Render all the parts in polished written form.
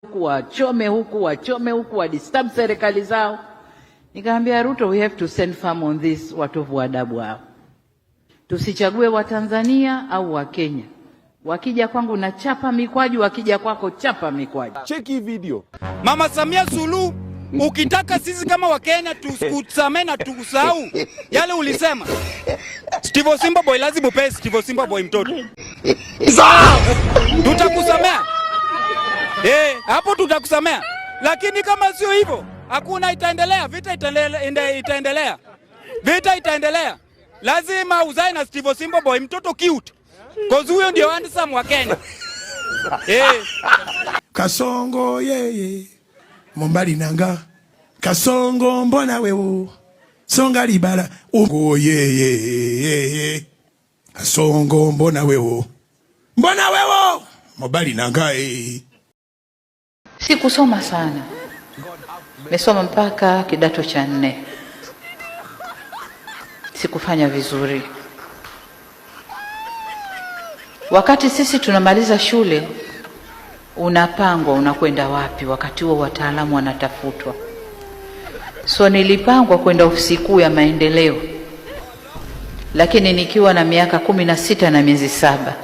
Wachome huku, wachome huku, wadisturb serikali zao. Nikamwambia Ruto, we have to stand firm on this, watovu adabu hao. Tusichague Watanzania au Wakenya. Wakija kwangu na chapa mikwaju, wakija kwako chapa mikwaju. Cheki video. Mama Samia Suluhu, ukitaka sisi kama Wakenya tukusamee na tukusahau yale ulisema, Steve Simba Boy lazima upe Steve Simba Boy mtoto, tutakusamea hapo, tutakusamea, lakini kama sio hivyo hakuna, itaendelea vita, itaendelea, itaendelea vita, itaendelea. Lazima uzae na Steve Simba Boy mtoto cute, 'cause huyo ndio handsome wa Kenya. Kasongo yeye mobali nanga Kasongo mbona wewo songa libala ungo yeye yeye Kasongo mbona wewo mbona wewo mobali nanga eh. Sikusoma sana, nimesoma mpaka kidato cha nne, sikufanya vizuri. Wakati sisi tunamaliza shule, unapangwa unakwenda wapi. Wakati huo wataalamu wanatafutwa, so nilipangwa kwenda ofisi kuu ya maendeleo, lakini nikiwa na miaka 16 na miezi 7.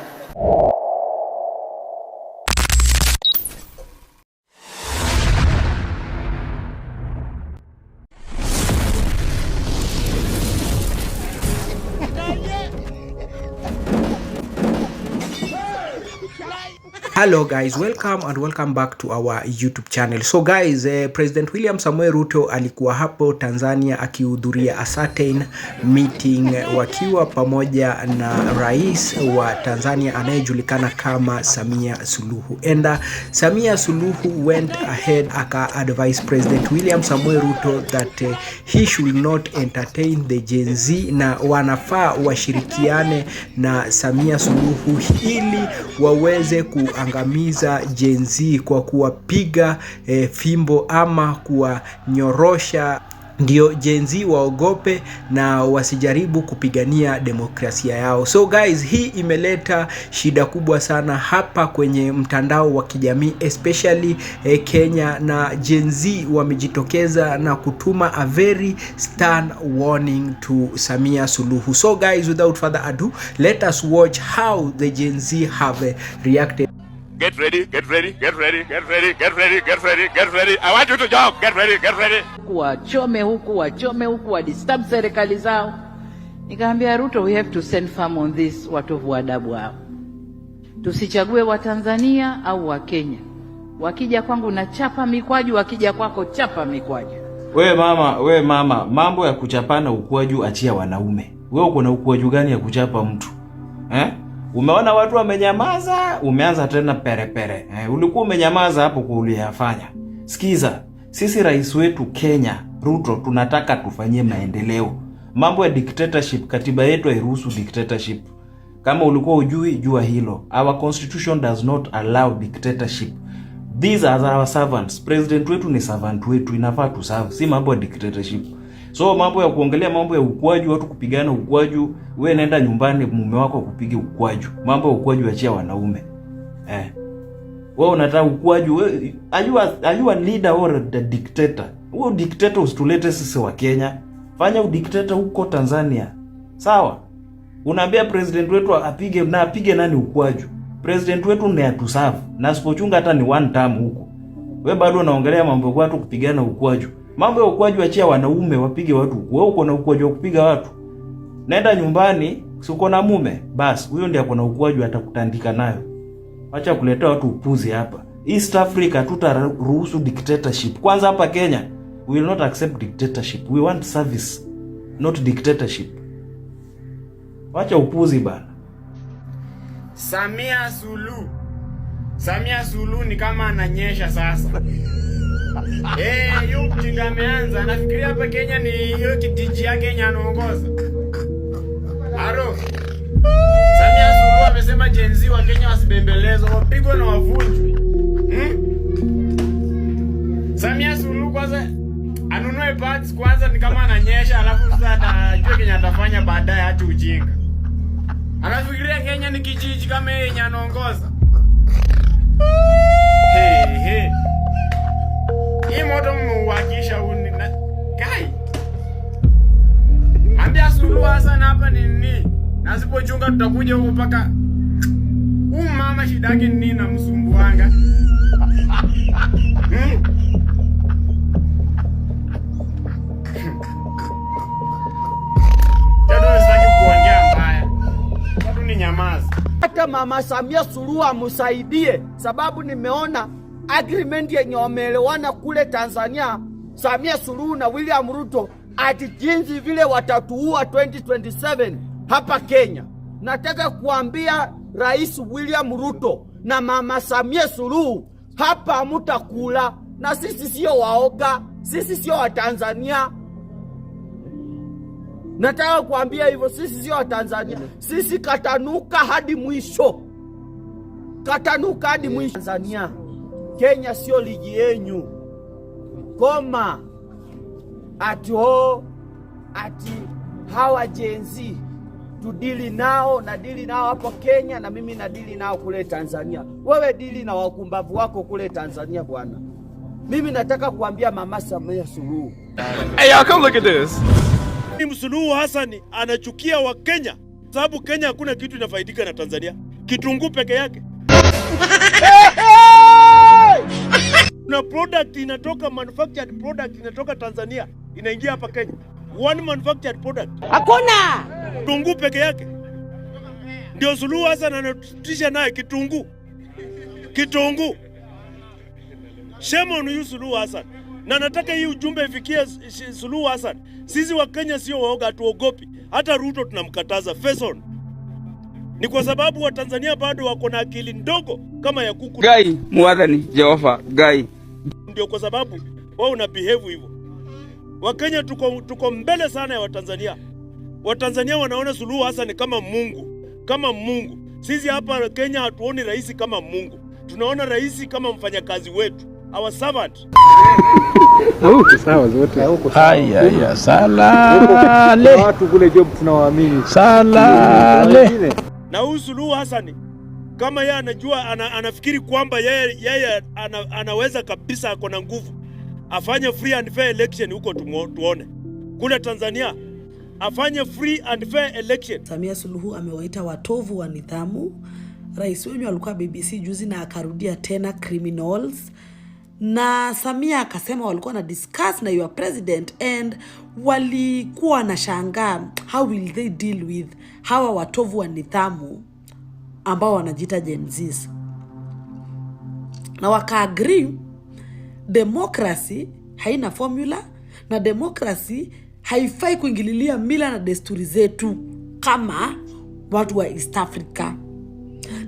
Hello guys, welcome and welcome back to our YouTube channel. So guys, President William Samoei Ruto alikuwa hapo Tanzania akihudhuria a certain meeting wakiwa pamoja na rais wa Tanzania anayejulikana kama Samia Suluhu. And Samia Suluhu went ahead aka advise President William Samoei Ruto that he should not entertain the Gen Z na wanafaa washirikiane na Samia Suluhu ili waweze kuangamiza Gen Z kwa kuwapiga fimbo ama kuwanyorosha, ndio Gen Z waogope na wasijaribu kupigania demokrasia yao. So guys, hii imeleta shida kubwa sana hapa kwenye mtandao wa kijamii especially Kenya, na Gen Z wamejitokeza na kutuma a very stern warning to Samia Suluhu. So guys, without further ado, let us watch how the Gen Z have reacted. Get ready, get ready, get ready, get ready, get ready, get ready, get ready. I want you to jump. Get ready, get ready. Wachome huku, wachome huku, wadisturb serikali zao. Nikamwambia Ruto, we have to stand firm on this, watovu adabu hao. Tusichague Watanzania au Wakenya. Wakija kwangu na chapa mikwaju, wakija kwako chapa mikwaju. We mama, we mama, mambo ya kuchapana ukwaju achia wanaume. We uko na ukwaju gani ya kuchapa mtu? Eh? Umeona watu wamenyamaza, umeanza tena perepere. Ulikuwa umenyamaza hapo kwa uliyafanya. Sikiza, sisi rais wetu Kenya, Ruto, tunataka tufanyie maendeleo. Mambo ya dictatorship, katiba yetu hairuhusu dictatorship. Kama ulikuwa ujui, jua hilo. Our constitution does not allow dictatorship. These are our servants. President wetu ni servant wetu, inafaa tu serve, si mambo ya dictatorship. So mambo ya kuongelea mambo ya ukwaju, watu kupigana ukwaju, we nenda nyumbani mume wako kupige ukwaju. Mambo ya ukwaju achia wanaume. Wewe unataka ukwaju, we, are you a leader or a dictator? Huo dictator usitulete sisi wa Kenya. Fanya udikteta huko Tanzania. Sawa? Unaambia president wetu apige na apige nani ukwaju? President wetu ni atuserve. Na asipochunga hata ni one term huko. We bado unaongelea mambo ya watu kupigana ukwaju. Mambo ya ukwaju achia wanaume wapige watu. Wewe uko na ukwaju wa kupiga watu. Nenda nyumbani, si uko na mume? Bas, huyo ndiye ako na ukwaju atakutandika nayo. Acha kuletea watu upuzi hapa. East Africa tutaruhusu dictatorship. Kwanza hapa Kenya, we will not accept dictatorship. We want service, not dictatorship. Wacha upuzi bana. Samia Suluhu. Samia Suluhu ni kama ananyesha sasa. Yu mjinga ameanza, anafikiria hapa Kenya ni hiyo kijiji yake yenye anaongoza. Aro. Samia Suluhu amesema Gen Z wa Kenya wasibembelezwe, wapigwe na wavunjwe. Samia Suluhu kwanza anunue pads kwanza, ni kama ananyesha, alafu sasa atajua Kenya atafanya baadaye, hata ujinga. Anafikiria Kenya ni kijiji kama yenye anaongoza. Hey, hey. Anakuja huku mpaka huyu mama shida yake ni nini namsumbuanga? Hmm? Tatu sitaki kuongea mbaya. Tatu ni nyamaza. Hata Mama Samia Suluhu amsaidie, sababu nimeona agreement yenye wameelewana kule Tanzania, Samia Suluhu na William Ruto, ati jinsi vile watatuua 2027 hapa Kenya. Nataka kuambia Rais William Ruto na Mama Samia Suluhu, hapa hamutakula, na sisi sio waoga, sisi sio Watanzania. Nataka kuambia hivyo, sisi sio Watanzania, sisi katanuka hadi mwisho, katanuka hadi mwisho. Tanzania, Kenya sio ligi yenyu. Koma ati ho ati hawa Gen Z tudili nao na dili nao hapo Kenya, na mimi nadili nao kule Tanzania. Wewe dili na wakumbavu wako kule Tanzania bwana. Mimi nataka kuambia Mama Samia Suluhu, Hey, y'all, come look at this. Suluhu Hassan anachukia Wakenya sababu Kenya hakuna kitu inafaidika na Tanzania, kitunguu peke yake. Na product inatoka, manufactured product inatoka Tanzania inaingia hapa Kenya. One manufactured product hakuna kitunguu peke yake. Ndio Suluhu Hassan anatutisha naye kitunguu, kitunguu. Shame on you Suluhu Hassan. Na nataka hii ujumbe ifikie Suluhu Hassan. Sisi Wakenya sio waoga, hatuogopi. Hata Ruto tunamkataza face on. Ni kwa sababu Watanzania bado wako na akili ndogo kama ya kuku. Ngai mwathani Jehova Ngai. Ndio kwa sababu wao una behave hivyo. Wakenya tuko mbele sana ya Watanzania. Watanzania wanaona Suluhu Hassan kama Mungu, kama Mungu. Sisi hapa Kenya hatuoni rais kama Mungu, tunaona rais kama mfanyakazi wetu, our servant. Haya, salale. Watu kule job tunawaamini. Salale. Na huyu Suluhu Hassan kama yeye anajua anafikiri kwamba yeye anaweza kabisa, ako na nguvu, afanye free and fair election huko tuone. Kule Tanzania afanye free and fair election. Samia Suluhu amewaita watovu wa nidhamu. Rais wenyu alikuwa BBC juzi na akarudia tena criminals, na Samia akasema walikuwa na discuss na your president and walikuwa na shangaa how will they deal with hawa watovu wa nidhamu ambao wanajiita Gen Zs, na wakaagree democracy haina formula na democracy haifai kuingililia mila na desturi zetu kama watu wa East Africa,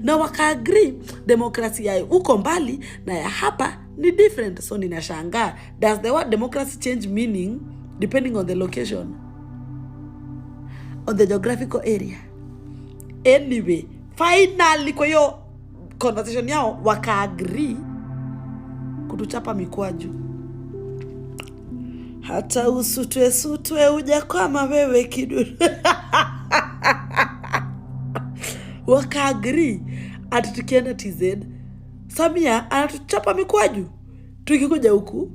na wakaagree demokrasi ya huko mbali na ya hapa ni different. So ninashangaa, does the word democracy change meaning depending on the location, on the geographical area? Anyway, finally kwa hiyo conversation yao wakaagree kutuchapa mikwaju. Hata usutwe sutwe hujakwama wewe kidudu. Wakaagree ati tukienda TZ Samia anatuchapa mikwaju, tukikuja huku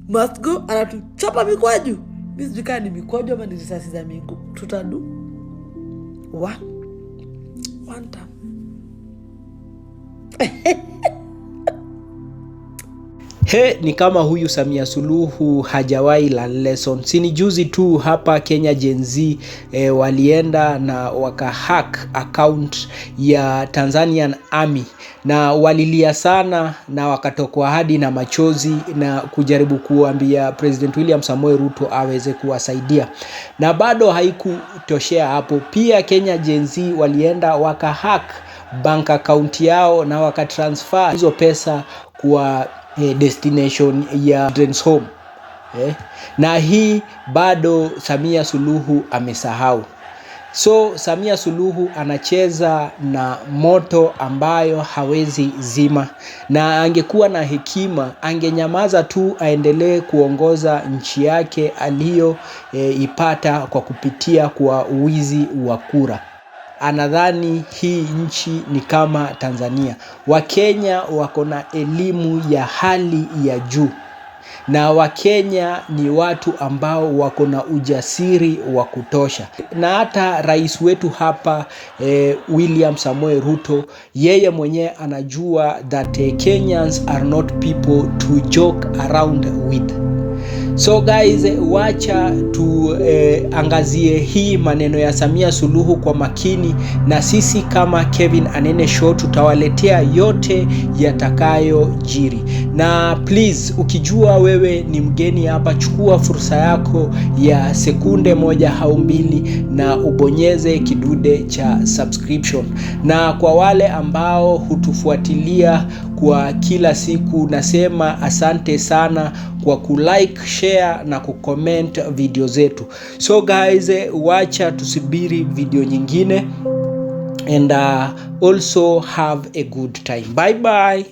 must go anatuchapa mikwaju. Mi sijui kama ni mikwaju ama ni risasi za miguu, tutadu one time. He, ni kama huyu Samia Suluhu hajawahi learn lesson. Si ni juzi tu hapa Kenya Gen Z walienda na wakahack account ya Tanzanian Army na walilia sana na wakatokwa hadi na machozi na kujaribu kuambia President William Samoei Ruto aweze kuwasaidia, na bado haikutoshea hapo. Pia Kenya Gen Z walienda wakahack bank account yao na wakatransfer hizo pesa kwa destination ya Children's Home. Na hii bado Samia Suluhu amesahau. So Samia Suluhu anacheza na moto ambayo hawezi zima, na angekuwa na hekima angenyamaza tu aendelee kuongoza nchi yake aliyoipata kwa kupitia kwa uwizi wa kura. Anadhani hii nchi ni kama Tanzania. Wakenya wako na elimu ya hali ya juu. Na Wakenya ni watu ambao wako na ujasiri wa kutosha, na hata rais wetu hapa William Samoei Ruto, yeye mwenyewe anajua that Kenyans are not people to joke around with. So guys, wacha tuangazie hii maneno ya Samia Suluhu kwa makini, na sisi kama Kevin Anene Show tutawaletea yote yatakayojiri. Na please, ukijua wewe ni mgeni hapa, chukua fursa yako ya sekunde 1 au 2 na ubonyeze kidude cha subscription. Na kwa wale ambao hutufuatilia kwa kila siku, nasema asante sana kwa kulike, share na kucomment video zetu. So guys, wacha tusubiri video nyingine and also have a good time. Bye bye.